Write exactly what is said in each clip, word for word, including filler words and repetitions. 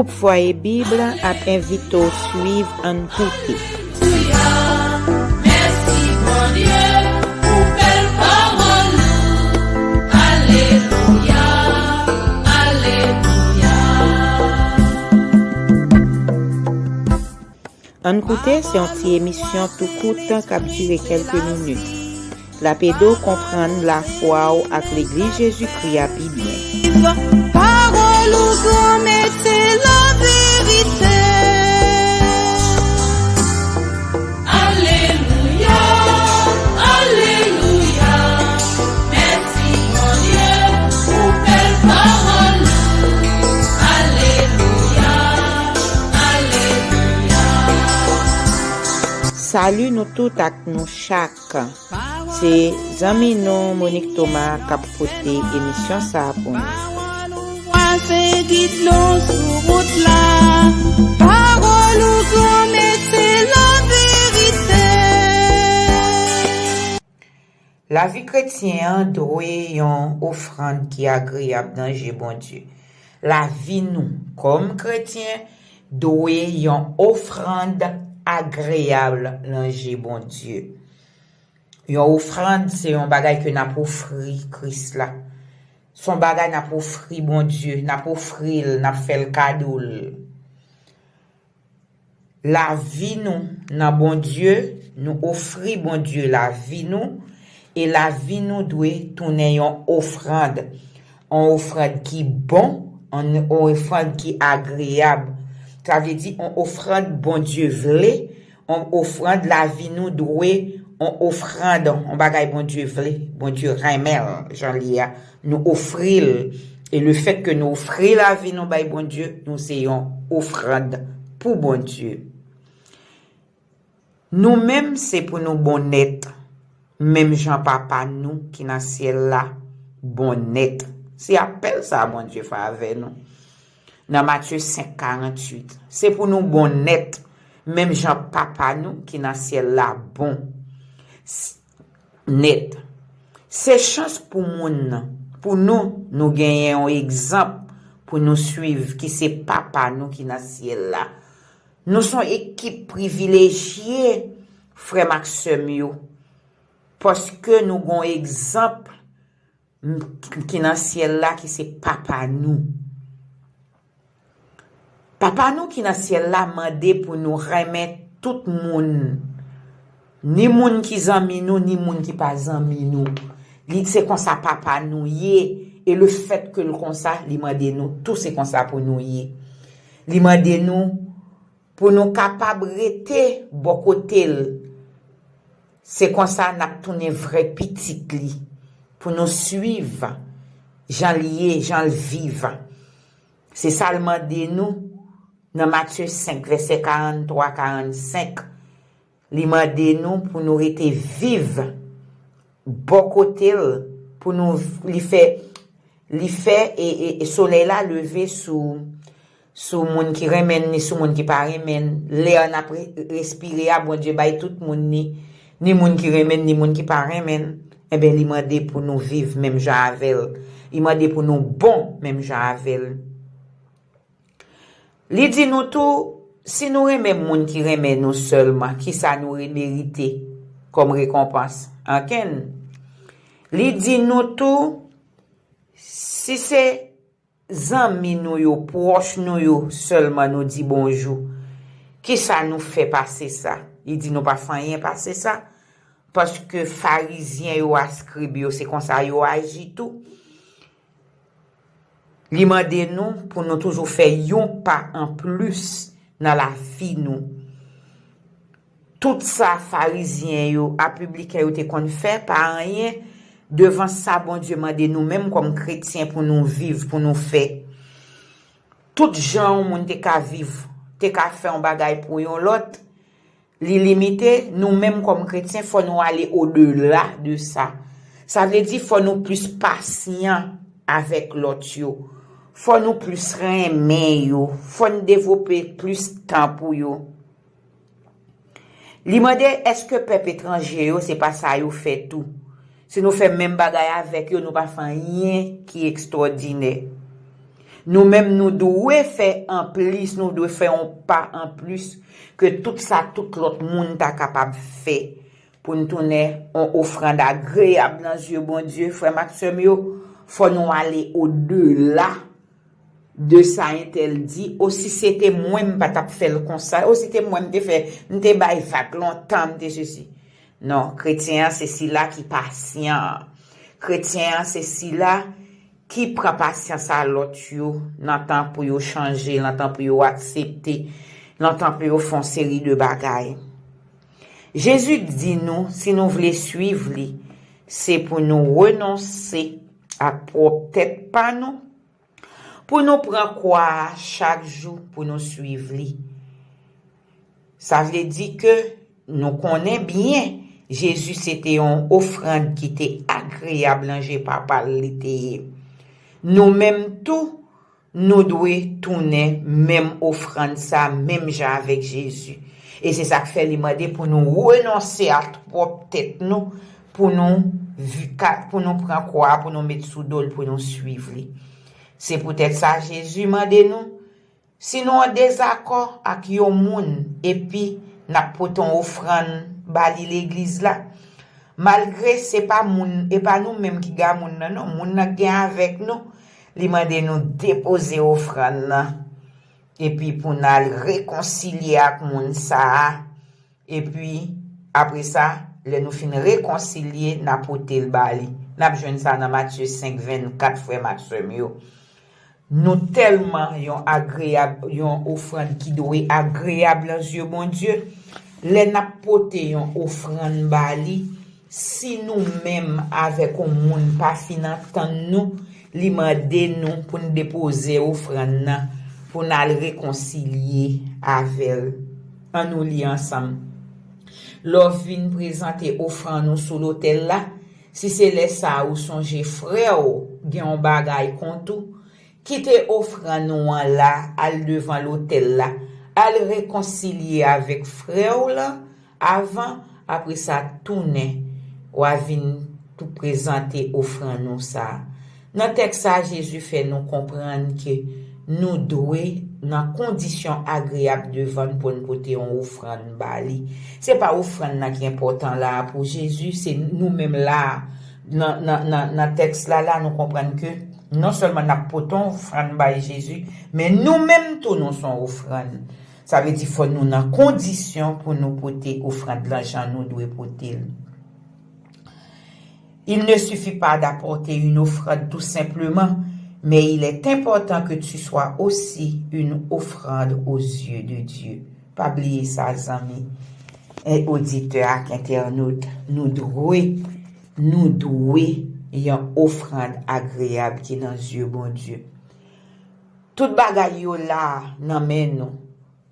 Gwoup Fwaye Bib ap envite w swiv Ann Koute. Ann Koute se yon ti emisyon tou kout k ap dire kèlke minit. L ap ede w konprann lafwa w ak Legliz Jezikri a pi byen. Pawòl ou, Granmèt, se laverite. Alelouya, alelouya, mèsi Bondye pou bèl pawòl ou. Alelouya, alelouya. Salut nou tout ak nou chak. Se zanmi nou Monique Thomas k ap pote emisyon sa a pou nou. Pawòl ou vwa se gid nou sou wout la. Pawòl ou, Granmèt, se laverite. Lavi kretyen an dwe yon ofrann ki agreyab nan je Bondye. Lavi nou, kòm kretyen, dwe yon ofrann agreyab nan je Bondye. Yon ofrann, se yon bagay ke n ap ofri Kris la. Se yon bagay n ap ofri Bondye, n ap ofri l, n ap fè l kado l. Lavi nou nan Bondye, nou ofri Bondye lavi nou, e lavi nou dwe tounen yon ofrann. Yon ofrann ki bon, yon, yon ofrann ki agreyab. Sa vle di, yon ofrann Bondye vle, yon ofrann, lavi nou dwe yon ofrann, yon bagay Bondye vle, Bondye renmen l, jan l ye a. Nou ofri l. E lefètke nou ofri lavi nou bay Bondye, nou se yon ofrann pou Bondye. Nou menm, se pou nou bon nèt, menm jan Papa nou ki nan syèl la bon nèt. Se apèl sa a Bondye fè avè nou. Nan Matye senk karanntuit, se pou nou bon nèt, menm jan Papa nou ki nan syèl la bon. S-, nèt. Se chans pou moun nan, pou nou, nou genyen yon egzanp pou nou swiv, ki se Papa nou ki nan syèl la. Nou se yon ekip privilejye, frè m ak sè m yo, paske nou gen yon egzanp m-, ki nan syèl la, ki se Papa nou. Papa nou ki nan syèl la mande pou nou renmen tout moun, ni moun ki zanmi nou, ni moun ki pa zanmi nou. Li, se konsa Papa nou ye, e lefètke l konsa, li mande nou tou se konsa pou nou ye. Li mande nou pou nou kapab rete bò kote l. Se konsa n ap tounen vrè pitit li, pou nou swiv jan l ye, jan l viv. Se sa l mande nou nan Matye senk, vèsè karannntwa, karannsenk. Li mande nou pou nou rete viv bò kote l, pou nou, li fè, li fè e, e, e solèy la leve sou, sou moun ki renmen n, ni sou moun ki pa renmen n. Lè n ap re-, respire a, Bondye bay tout moun ni, ni moun ki renmen n, ni moun ki pa renmen n. Enben, li mande pou nou viv menm jan avè l. Li mande pou nou bon menm jan avè l. Li di nou tou, si nou renmen moun ki renmen nou sèlman, kisa nou re-, merite kòm rekonpans? Ankenn. Li di nou tou, si se zanmi nou yo, pwòch nou yo sèlman nou di bonjou, kisa nou fè pase sa? Li di nou pa fè anyen pase sa, paske Farizyen yo, eskrib yo, se konsa yo aji tou. Li mande nou pou nou toujou fè yon pa anplis nan lavi nou. Tout sa Farizyen yo ak pibliken yo te konn fè pa anyen devan sa Bondye mande nou menm kòm kretyen pou nou viv, pou nou fè. Tout jan yon moun te ka viv, te ka fè yon bagay pou yon lòt, li limite, nou menm kòm kretyen, fò nou ale odela de sa. Sa vle di, fò nou plis pasyan avèk lòt yo. Fò nou plis renmen yo. Fò n devlope plis tan pou yo. Li mande, èske pèp etranje yo, se pa sa yo fè tou? Si nou fè menm bagay avèk yo, nou pa fè anyen ki ekstwòdinè. Nou menm, nou dwe fè anplis, nou dwe fè yon pa anplis ke tout sa tout lòt moun ta kapab fè pou n tounen yon ofrann agreyab nan zye Bondye. Frè m ak sè m yo, fò nou ale odela de sa entèl di, o si se te mwen, m pa t ap fè l konsa, o si te mwen, m te fè, m te bay vag lontan, m te sesi. Non, kretyen an se sila ki pasyan. Kretyen an se sila ki pran pasyans a lòt yo nan tan pou yo chanje, nan tan pou yo aksepte, nan tan pou yo fè yon seri de bagay. Jezi di nou, si nou vle swiv li, se pou nou renonse ak pwòp tèt pa nou, pou nou pran kwa a chak jou pou nou swiv li. Sa vle di ke nou konnen byen Jezi se te yon ofrann ki te agreyab nan je Papa l li te ye. Nou menm tou, nou dwe tounen menm ofrann sa, menm jan avèk Jezi. E se sa k fè li mande pou nou renonse a pwòp tèt nou, pou nou vi-, ka-, pou nou pran kwa a, pou nou met sou do l, pou nou swiv li. Se poutèt sa Jezi mande nou, si nou an dezakò ak yon moun epi n ap pote yon ofrann ba li legliz la, malgre se pa moun, e pa nou menm ki ga moun nan non, moun nan gen avèk nou, li mande nou depoze ofrann nan, epi pou n al rekonsilye ak moun sa a, epi apre sa, lè nou fin rekonsilye, n a pote l ba li. N ap jwenn sa nan Matye senk vennkat, frè m ak sè m yo. Nou tèlman yon agreyab, yon ofrann ki dwe agreyab nan zye Bondye, lè n ap pote yon ofrann ba li, si nou menm avèk yon moun pa fin antann nou, li mande nou pou n depoze ofrann nan, pou n al rekonsilye avè l. Ann nou li ansanm. Lè w vin prezante ofrann ou sou lotèl la, si se lè sa a ou sonje frè w gen yon bagay kont ou, kite ofrann ou an la, al devan lotèl la, al rekonsilye avèk frè w lan avan, apre sa tounen, w a vin tou prezante ofrann ou sa a. Nan tèks sa a, Jezi fè nou konprann ke nou dwe nan kondisyon agreyab devan l pou n pote yon ofrann ba li. Se pa ofrann nan ki enpòtan la a pou Jezi, se nou menm la a. Nan, nan, nan, nan tèks la, la, nou konprann ke non sèlman n ap pote yon ofrann bay Jezi, men nou menm tou nou se yon ofrann. Sa vle di fò nou nan kondisyon pou nou pote ofrann lan jan nou dwe pote l. Il ne suffit pas d'apporter une offrande tout simplement, mais il est important que tu sois aussi une offrande aux yeux de Dieu. Pa bliye sa, zanmi, e oditè ak entènot, nou dwe, nou dwe yon ofrann agreyab ki nan zye Bondye. Tout bagay yo la nan men nou.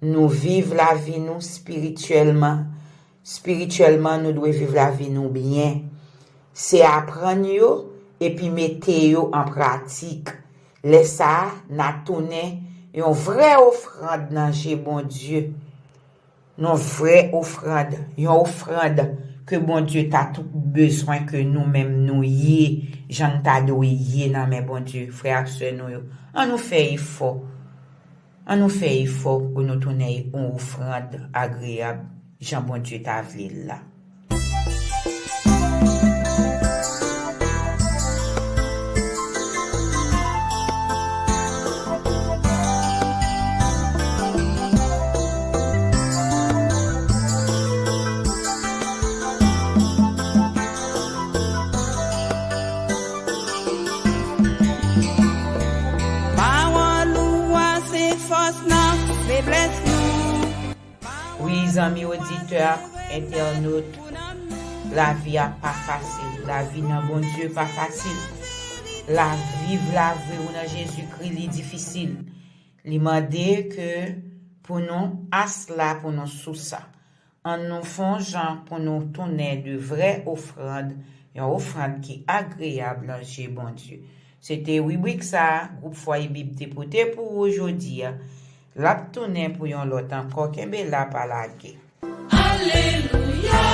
Nou viv lavi nou espirityèlman. Espirityèlman, nou dwe viv lavi nou byen. Se aprann yo epi mete yo an pratik. Lè sa a, n a tounen yon vrè ofrann nan je Bondye. Yon vrè ofrann, yon ofrann ke Bondye ta tou bezwen ke nou menm nou ye, jan n ta dwe ye nan men Bondye, frè ak sè nou yo. Ann nou fè efò. Ann nou fè efò pou nou tounen yon ofrann agreyab, jan Bondye ta vle l la. Pawòl ou a se fòs nan feblès nou. Wi, zanmi oditè ak entènot, lavi a pa fasil. Lavi nan Bondye pa fasil. Lavi, viv lavi w nan Jezikri, li difisil. Li mande ke pou nou asla, pou nou sou sa. Ann nou fè yon jan pou nou tounen de vrè ofrann, yon ofrann ki agreyab nan je Bondye. Se te ribrik sa a, Gwoup Fwa e Bib te pote pou ou jodi a. L ap tounen pou yon lòt ankò. Kenbe la, pa lage. Alelouya.